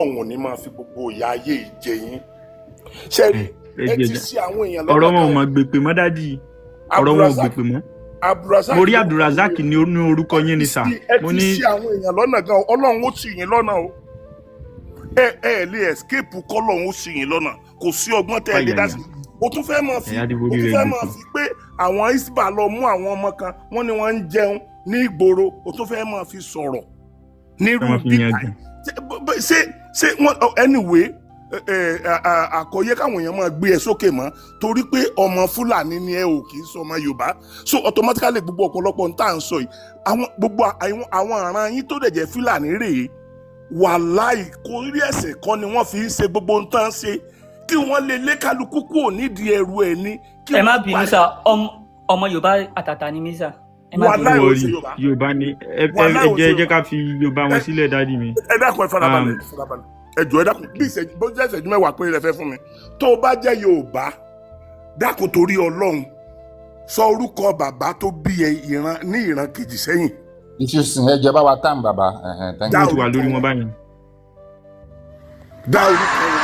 Ò ní máa fi gbogbo ìyà ayé yìí jẹ yín. Ṣé rí, ẹ ti ṣì àwọn èèyàn Ọ̀rọ̀ lọ́nà wọn ò kan. mọ̀ gbèpè mọ́, daddy. Ọ̀rọ̀ wọn ò Abdulrasaq, gbèpè mọ́. Abdulrasaq, Mo rí Abdulrasaq ní orúkọ yín ni, sir. Ẹ Mo ti ní ṣì àwọn èèyàn lọ́nà gan. Ọlọ́run ó ṣì yín lọ́nà o. Ẹ lè escape kọ́lọ́run ó ṣì yín lọ́nà. Kò sí ọgbọ́n tẹ́ ẹ lè dá sí. O tún fẹ́ máa fi Ẹ̀yà dìbò o orí tún rẹ̀ fẹ́ gbèpè. máa fi pé àwọn isba lọ mú àwọn ọmọ kan, wọ́n ní wọ́n ń jẹun ní ìgboro. O tún fẹ́ máa fi sọ̀rọ̀ nírú Fẹ́ máa fi bíbá yan gan. Ṣé wọ́n, anyway, àkọyé káwọn èèyàn máa gbé ẹ sókè mọ́, torí pé ọmọ Fúlàní ni ẹ, ò kì í sọ ọmọ Yorùbá. So automatically, gbogbo ọ̀pọ̀lọpọ̀ ń tà ń sọ yìí, àwọn gbogbo àwọn àràn yín tó dẹ̀ jẹ́ Fúlàní rèé, wàláì, kò rí ẹ̀sìn kan ni wọ́n fi ń ṣe gbogbo ń tán ṣe, kí wọ́n lè lé kálukú kúrò nídìí ẹrù ẹ̀ ní kí Ẹ má wọ́n bínú pa sir, ọmọ Yorùbá àtàtà ni mí, sir. Ẹ má bínú. Wàláì, ò Wọrí ṣe Yorùbá. Yorùbá ni ẹ ẹ. Wàláì, Ẹ ò jẹ́ ṣe ẹ jẹ́ ká fi Yorùbá wọn sílẹ̀, daddy mi. Ẹ dákun, ẹ farabalẹ̀, ẹ farabalẹ̀, ẹ jọ̀ọ́, ẹ dákun. Bí ìṣẹ́jú, bó jẹ́ ìṣẹ́jú 10 péré lẹ fẹ́ fún mi, tó o bá jẹ́ Yorùbá, dákun, torí Ọlọ́run, sọ orúkọ bàbá tó bí ẹ, ìran ní ìran kejì sẹ́yìn. Ìṣesìn, ẹ jẹ́ bá wa tán bàbá. Ẹ̀hẹ̀n, thank Dá you. Mo ti wà orúkọ lórí wọn wọn. báyìí. Dá orúkọ wọn.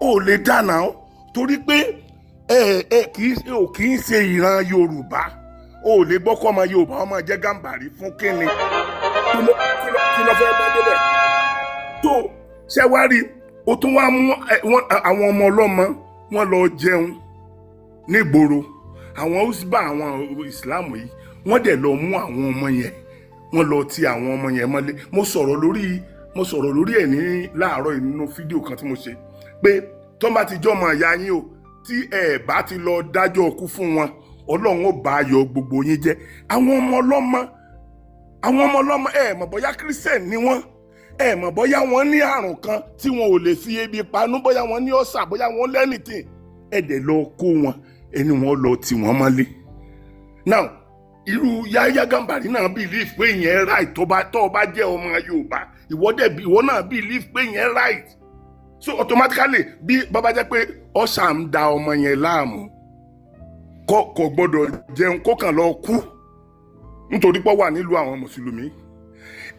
Ó lè dáná o, torí pé ẹ kì í ò kì í ṣe ìran Yorùbá. Ó lè gbọ́ kọ́ ọmọ Yorùbá ọmọ jẹ́ Gàmbàrí fún kínni? Kí ló fẹ́ bá débẹ̀ tó ṣe wá rí? O tún wá mú àwọn ọmọ ọlọ́mọ wọn lọ jẹun nígboro. Àwọn usba, àwọn Islam yìí, wọ́n dẹ̀ lọ mú àwọn ọmọ yẹn, wọ́n lọ ti àwọn ọmọ yẹn mọ́lé. Mo sọ̀rọ̀ lórí ẹ̀ ní láàárọ̀ yìí nínú fídíò kan tí mo ṣe, pé tó bá ti jọ́mọ ìyá yín o, tí ẹ bá ti lọ dájọ́ ọkú fún wọn, Ọlọ́run ó bá ayọ̀ gbogbo yín jẹ́. Àwọn ọmọ ọlọ́mọ, àwọn ọmọ ọlọ́mọ, ẹ mọ̀ bóyá Christian ni wọ́n, ẹ mọ̀ bóyá wọ́n ní àrùn kan tí wọn ò lè fi ebi panú, bóyá wọ́n ní ọ̀sà, bóyá wọ́n lẹ́nìtìn. Ẹ dẹ̀ lọ kó wọn, ẹni wọn lọ tì wọ́n mọ́lé. Now, irú Yahya Gambari náà believe pé ìyẹn right. Tó bá jẹ́ ọmọ Yorùbá, ìwọ dẹ̀ ìwọ náà believe pé ìyẹn right. So automatically, bí bàbá jẹ́ pé ọ̀sà ń da ọmọ yẹn láàmú, kò gbọ́dọ̀ jẹun, kó kàn lọ kú nítorí pé ó wà nílùú àwọn mùsùlùmí.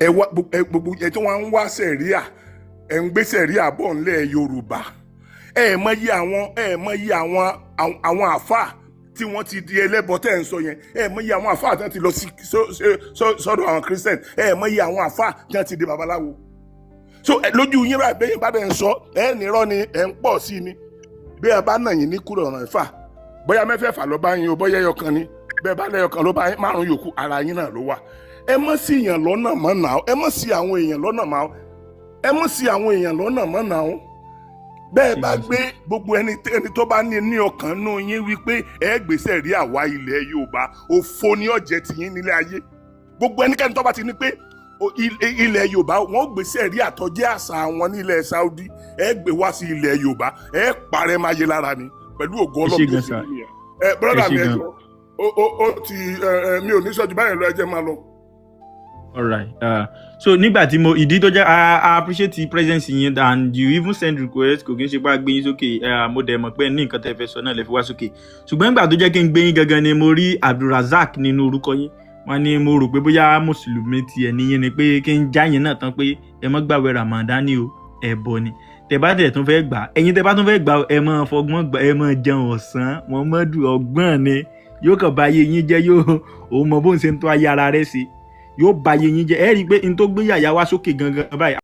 Ẹ wá gbogbo ẹ tí wọ́n ń wá sẹ̀ríà, ẹ ń gbé sẹ̀ríà bọ̀ ńlẹ̀ Yorùbá. Ẹ mọyì àwọn àáfàá tí wọ́n ti di ẹlẹ́bọ tẹ́ ẹ̀ ń sọ yẹn. Ẹ mọyì àwọn àáfàá tí wọ́n ti lọ sí sọ́dọ̀ àwọn Christian. Ẹ mọyì àwọn àáfàá tí wọ́n ti di babaláwo. So lójú yín báyìí, bẹ́ẹ̀ bá dẹ̀ ń sọ, ẹ nírọ́ ni, ẹ ń pọ̀ sí ni. Bí ẹ bá nà yín ní kúrò ọ̀nà ìfà, bóyá mẹ́fẹ̀ẹ̀fà ló bá yín o, bóyá ẹyọkan ni, bẹ́ẹ̀ bá lẹ́yọkan ló bá yín, márùn yòókù ara yín náà ló wà. Ẹ mọ̀ sí èèyàn lọ́nà mọ́ náà. Ẹ mọ̀ sí àwọn èèyàn lọ́nà mọ́. Ẹ mọ̀ sí àwọn èèyàn lọ́nà mọ́ náà. Bẹ́ẹ̀ bá gbé gbogbo ẹni tó bá ní ọkàn nù yín wípé ẹ gbèsè rí àwa ilẹ̀ Yorùbá, òfo ní ọ̀jẹ̀ tìyín nílé ayé. Gbogbo ẹnikẹ́ni tó bá ti ní pé ilẹ̀ Yorùbá wọn ó gbèsè rí àtọ́jẹ́ àṣà wọn nílẹ̀ Saudi, ẹ gbé wá sí ilẹ̀ Yorùbá, ẹ parẹ́ máa yé lára ni pẹ̀lú ògo Ẹ ṣé Ọlọ́run. gan, sir. Ẹ brother Ẹ ṣé mi, ẹ gan. jọ, ó ti ẹ ẹ mi ò ní sọ ju báyìí lọ, ẹ jẹ́ máa lọ. Alright. So nígbà tí mo ìdí tó jẹ́ I appreciate the presence yín and you even send request, kò kí n ṣe pé a gbé yín sókè. Mo dẹ̀ mọ̀ pé ní nǹkan tẹ́ fẹ́ sọ náà lè fi wá sókè, ṣùgbọ́n nígbà tó jẹ́ kí n gbé yín gangan ni mo rí Abdulrasaq nínú orúkọ yín. Wọ́n ní mo rò pé bóyá mùsùlùmí tiẹ̀ níyìn ni, pé kí n já yín náà tán pé ẹ mọ́ gbàwẹ̀ Ramadan o, ẹbọ ni. Tẹ́ bá dẹ̀ tún fẹ́ gbà, ẹ̀yin tẹ́ bá tún fẹ́ gbà, ẹ mọ́ fọgbọ́n gbà, ẹ mọ́ jẹun ọ̀sán. Muhammadu ọgbọ́n ni yóò kàn bá ayé yín jẹ́. Yóò òun mọ bóun ṣe ń tó ayé ara rẹ̀ ṣe, yóò ba ayé yín jẹ́. Ẹ rí i pé n tó gbé yàyà wá sókè gangan báyìí.